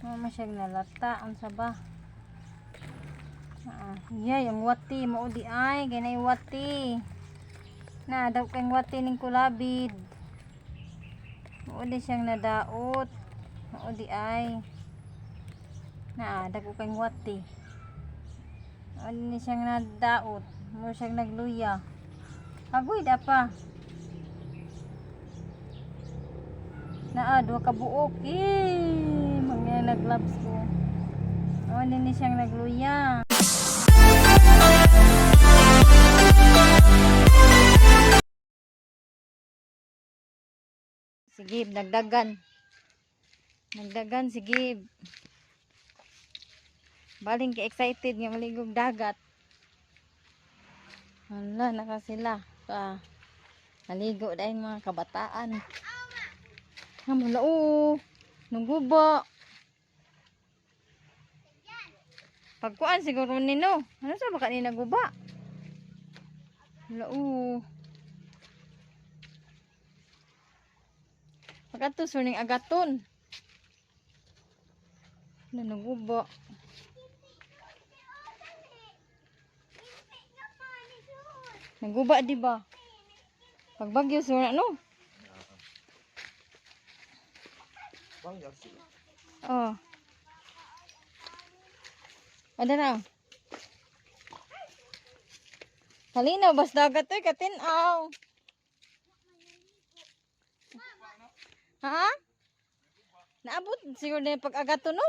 Mo siya nalata unsa ba? Ah, yay, ang wati mao di ay, ganay wati. Na daw kang wati ning kulabid. Mao di siyang nadaot. Mao di ay. Na dako kang wati. Mao di ni siyang nadaot. Mo siyang nagluya. Agoy da pa. Naa duha ka buok. Eh, mga nagloves ko. Mao di ni siyang nagluya. Sige, nagdagan. Nagdagan si Gib. Baling ka excited nga maligog dagat. Hala, naka sila. Ah, naligo dahil mga kabataan. Hamula oo. Nungguba. Pagkuan siguro nino. Ano sa baka ni naguba? Hala oo. Pagkato ning agaton. Nanuguba. Naguba di ba? Pagbagyo sur no? Oh. Ada na. Halinaw, bas dagat oy, katinaw. Ha? Naabot siguro na yung pag-agato no?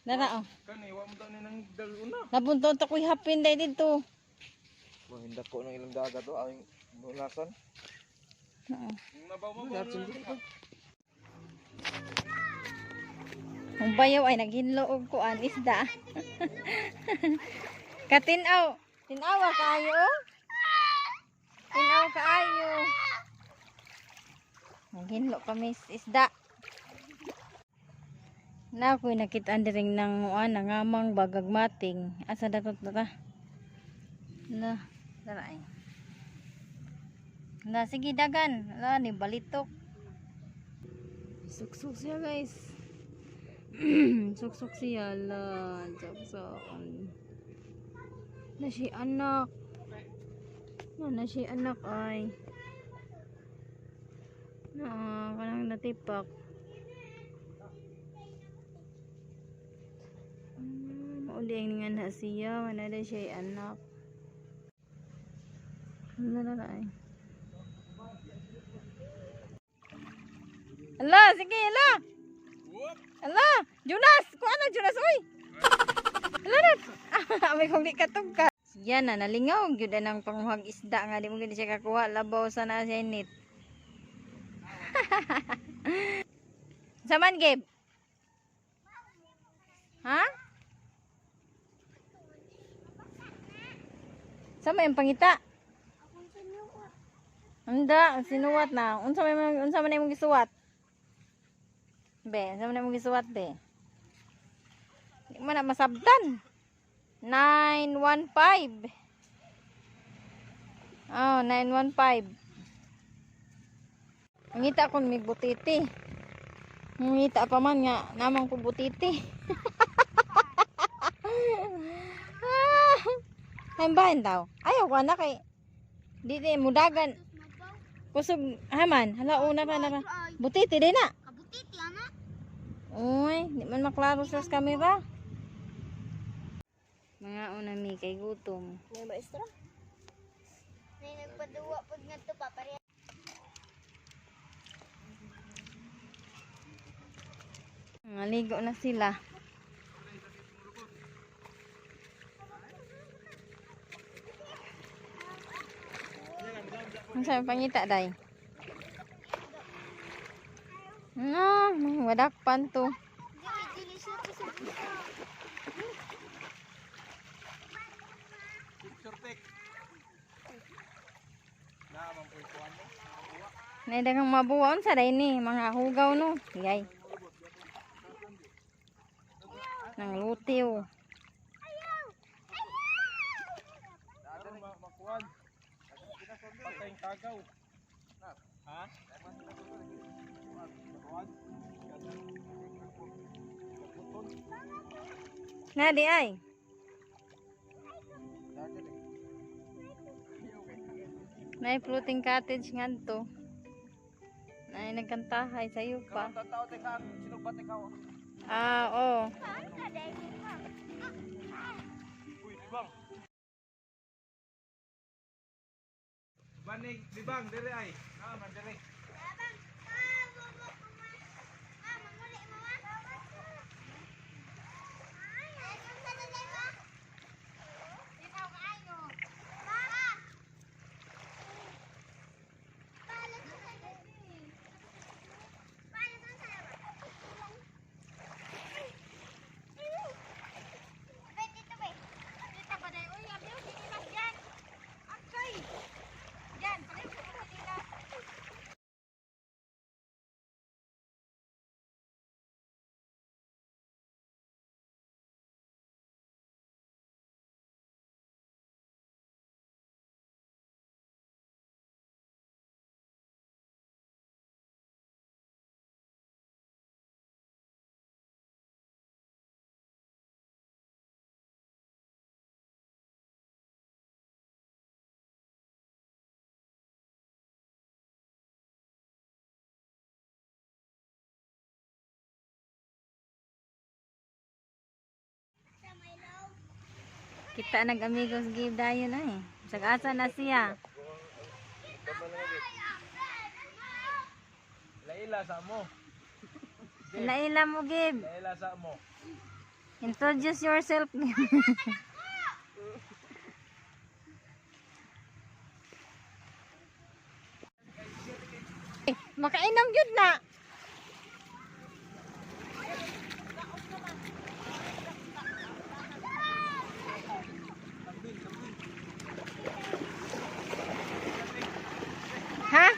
Dara oh. Kani wa mo ni nang daluna. Nabunton ta ko'y hapin dahil dito. Mahinda ko ng ilang dagat o aming bunasan. Oo. Nabaw mo ba? Ang bayaw ay naghinlo og kuan isda. Katinaw. Tinawa kaayo. Oh. Tinaw kaayo. Naghinlo kami sa isda. Na ako'y nakita diring nang kuan nangamang bagagmating. Asa datot ta? Na, dara ay. Na sige dagan. Ala ni balitok. Suksok siya, guys. Suksok siya la. Suksok. Na si anak. Na si anak ay. Na kanang natipak. Mauli ang nga na siya. Wala na siya anak. Ano na na ay. Ala, sige, ala. Ala, Jonas, kuha na Jonas, uy. Ala na. May kung di katugka. Yan na, nalingaw. Gyud na ang panguhag isda nga. Di mo gyud siya kakuha. Labaw sa na siya init. Saman, Gabe? Ha? Sama yung pangita? Unda, sinuwat na. Unsa man imong gisuwat? Be, unsa man imong gisuwat, be? Di man na masabtan. 915. Oh, 915. Ngita kon mig butiti. Ngita pa man nga namang ko butiti. Ah, ay bahin daw. Ayaw ko na kay di di mudagan. Kusog haman, hala una pa na pa. Butiti din na. Kabutiti, ana. Uy, di man maklaro sa camera. Mga una mi kay gutom. May maestra. May nagpaduwa pag ngadto pa pareha. Naligo na sila. Ano sabi pangita, day? Na, wadakpan to. Dili dili siya to sa busa. Picture take. Na man po kuan mo. Naidagang mabuwaon sa day ni, mga hugaw no. Yay. Nang lutiw. Makuan. Patay. Floating tagaw. Ha? Na di ay. Nay floating cottage ngadto. Nay nagkantahay sayo pa. Tao teka, sinugbat ikaw. Ah, oh. Uy, libang. Banig, libang, dire ay. Ah, man dire. Abang, ah, bobo ko ma. Ah, manguli mo ma. Ay, ay, ang sa day ma. Ikaw kaayo. Ma. Pala sa sa. Pala sa sa. Wait, dito ba? Dito ba day? Uy, abi, dito lang yan. Akay. Yan, pareho sa kanila. Sa may loob. Kita nag-amigos give dayon ay. Sag asa na siya. Laila sa mo. Laila mo give. Laila sa mo. Introduce yourself. Eh, makainom gyud na. Ha?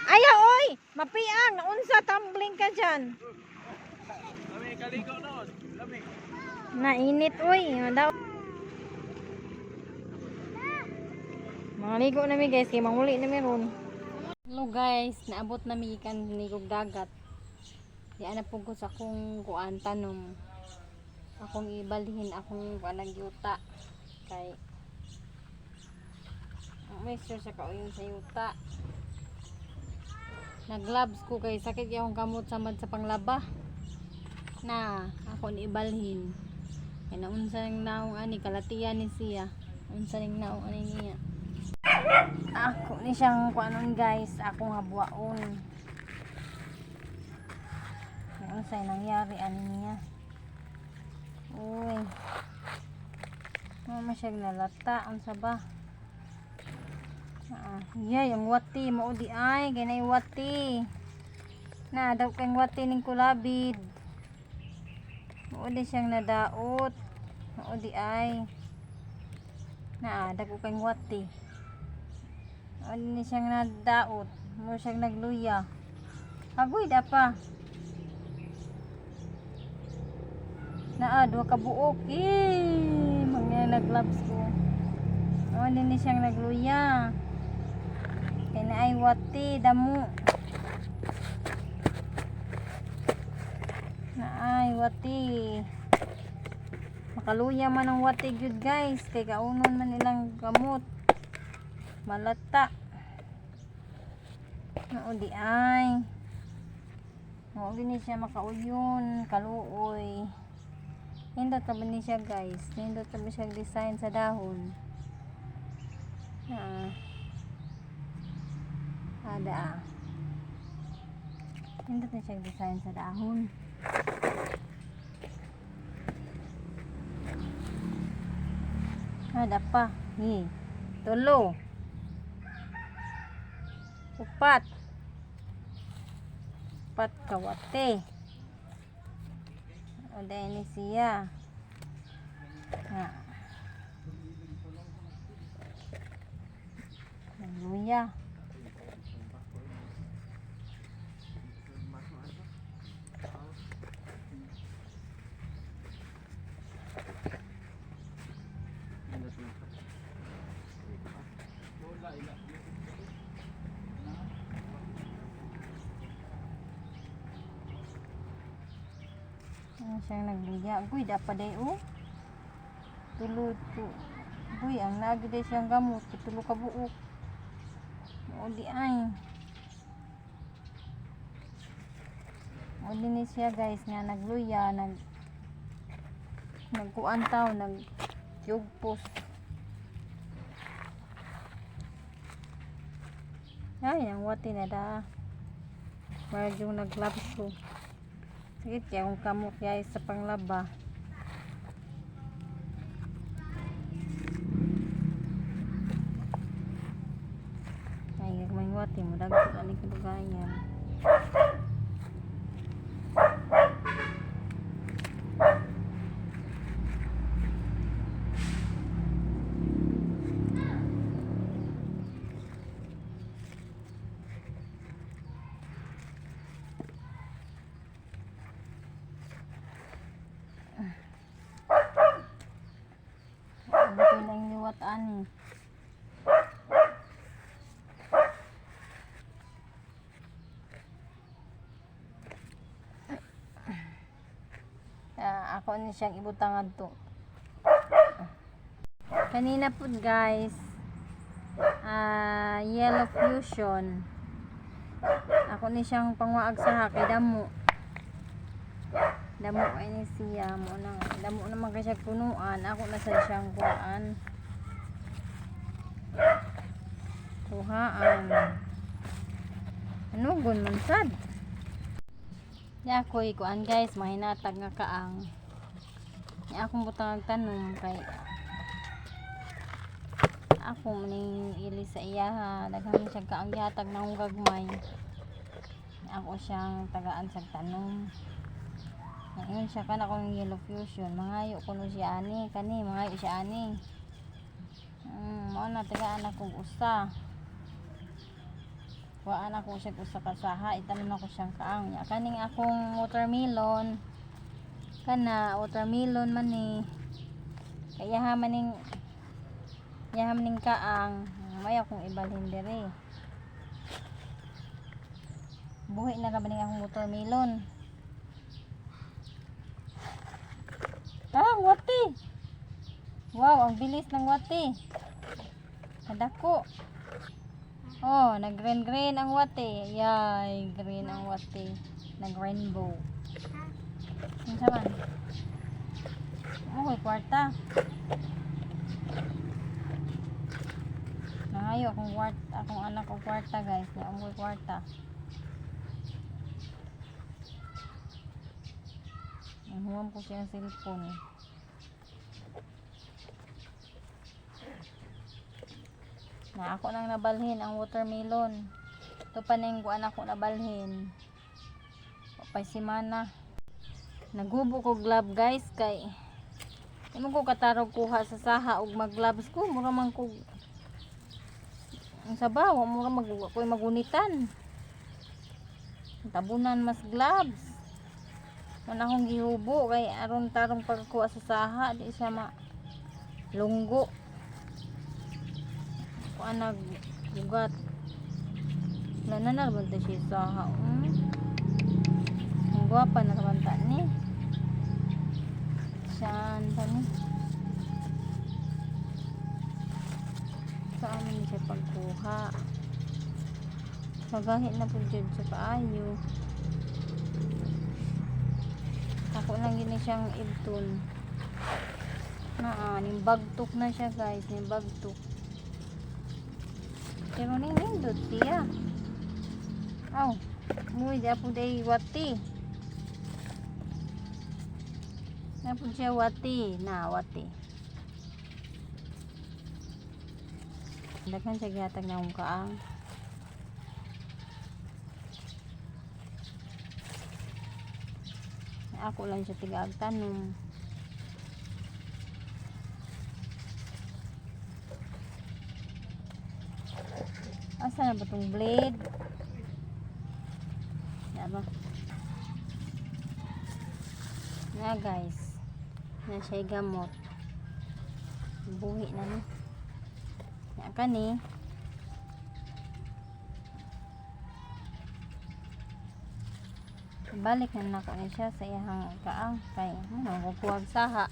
Ayaw oy, mapiang naunsa tumbling ka diyan. Lami kaligo noon. Lami. Nainit uy, daw. Mangaligo na mi guys, kay manguli na mi ron. Hello guys, naabot na mi ikan nigog dagat. Di ana pud ko sa akong kuan tanom. Akong ibalhin akong kuan ang yuta kay ang moisture sa kauyon sa yuta. Nag-gloves ko kay sakit akong kamot samad sa panglaba na ako ni ibalhin kay naunsa ning naong ani kalatian ni siya, unsa ning naong ani niya. Ako ni siyang kuanon guys, akong habwaon. Kay unsay nangyari ani niya. Uy, mo siya nalata, unsa ba? Ah, yay, ang wati mao di ay kay nay wati na daw kay wati ning kulabid. Mao di siyang nadaot. Mao di ay. Naa, dako kang wati. Mao di siyang nadaot. Mao siyang nagluya. Agoy da pa. Naa, duha ka buok. Eh, mga nagloves ko. Mao di ni siyang nagluya. Kay naay wati damo. Naay wati. Makaluya man ang wati gyud guys kay kaunon man ilang gamot. Malata. Mao di ay. Mao gini siya makauyon, kaluoy. Nindot ra ba ni siya guys? Nindot ra ba siya design sa dahon? Ah. Ada ah. Nindot na siya design sa dahon. Ada pa. Ni. Tulo. Upat. Upat kawate. O dahil ni siya. Nga. Hallelujah. Ang siyang nagluya. Guy, dapat day oh. Tulo to. Guy, ang nagi day siyang gamot. Tulo ka buok. Mao di ay. Mao din ni siya guys nga nagluya, nagkuan taw, nag yugpos. Ay, ang wati na da. Marag yung naglapso. Sakit kaya akong kamot guys sa panglaba. Ay, gagmay wati mo. Dagdag ani kadugayan. Ano ko lang liwat ani. Ah, ako ni siyang ibutang adto. Kanina po guys, ah, yellow fusion. Ako ni siyang pangwaag sa kay damo. Damo ay ni siya mo nang damo naman kay siya punuan. Ako na sa siyang kuan. Kuhaan. Ano gun man sad? Di ako'y kuan guys, mahinatag nga kaang. Di akong butang ang tanom kay ako maning ili sa iya ha. Daghan siya kaang gihatag na gagmay. Ako siyang tagaan sa tanom. Ngayon siya kan akong yellow fusion. Mangayo kuno siya ani kani mangayo siya ani. Mao na tagaan ako og usa. Kuhaan ako siya og usa ka saha, itanom ako siyang kaang. Nya kaning akong watermelon. Kana watermelon man ni. Kaya ha maning yaha maning kaang, may akong ibalhin diri. Buhi na ka ba ning akong watermelon? Ah, wati. Wow, ang bilis ng wati. Kadako. Oh, nag-green green ang wati. Yay, green ang wati. Nag-rainbow. Unsa man? Oh, kwarta. Nangayo akong kwarta, akong anak og kwarta guys. Niya akong kwarta. Ang huwam ko siyang cellphone. Na ako nang nabalhin ang watermelon. Ito pa na yung kuan ako nabalhin. Pay simana. Nagubo ko glove guys kay Imo ko katarog kuha sa saha og mag gloves ko mura man ko ang sabaw mura mag ko'y magunitan. Tabunan mas gloves. Wala akong gihubo kay aron tarong pagkuha sa saha di siya ma lunggo. Kuan nag ugat. Wala na narbanta siya sa saha. Ang gwapa na kabanta ni. Saan pa ni? Saan ni siya pagkuha? Magahi na po dyan sa kaayo. Ako lang yun na siyang ibton. Naa, nimbagtok na siya guys, nimbagtok. Pero nindot siya. Aw, muy di po day wati. Na po siya wati, na wati. Daghan siya gihatag na akong kaang. Ako lang siya tigaag tanom. Asa na ba tong blade? Ya ba? Na guys. Na siya gamot. Buhi na ni. Ya kani. Ibalik na nako ni siya sa iyang kaang kay ano kukuhag saha.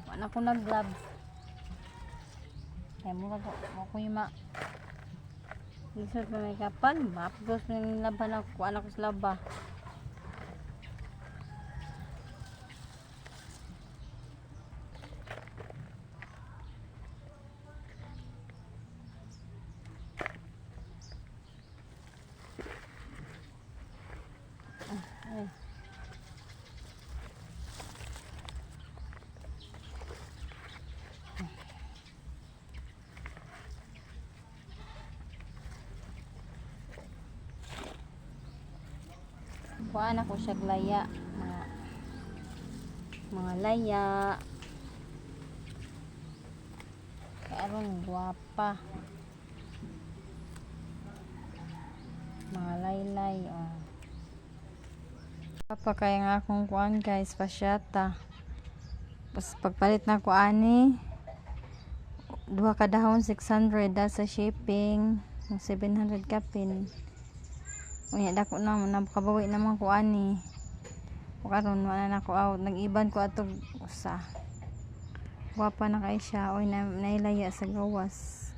Wala ko nag gloves. Kaya mo ko mo ko yung ma Lisod pa may kapal, mapgos na yung laban ako, anak ko sa laba. Ay. Kuhaan ako siya laya. Mga laya. Kaya aron guwapa. Mga laylay, oh. Papa kaya nga akong kuan guys, pasyata. Pas pagpalit na ko ani, duha ka dahon 600 da sa shipping, 700 kapin. Unya dako na nakabawi naman ko ani. O karon wala na ko out, nag-iban ko atog usa. Gwapa na kay siya, oy na, nailaya sa gawas.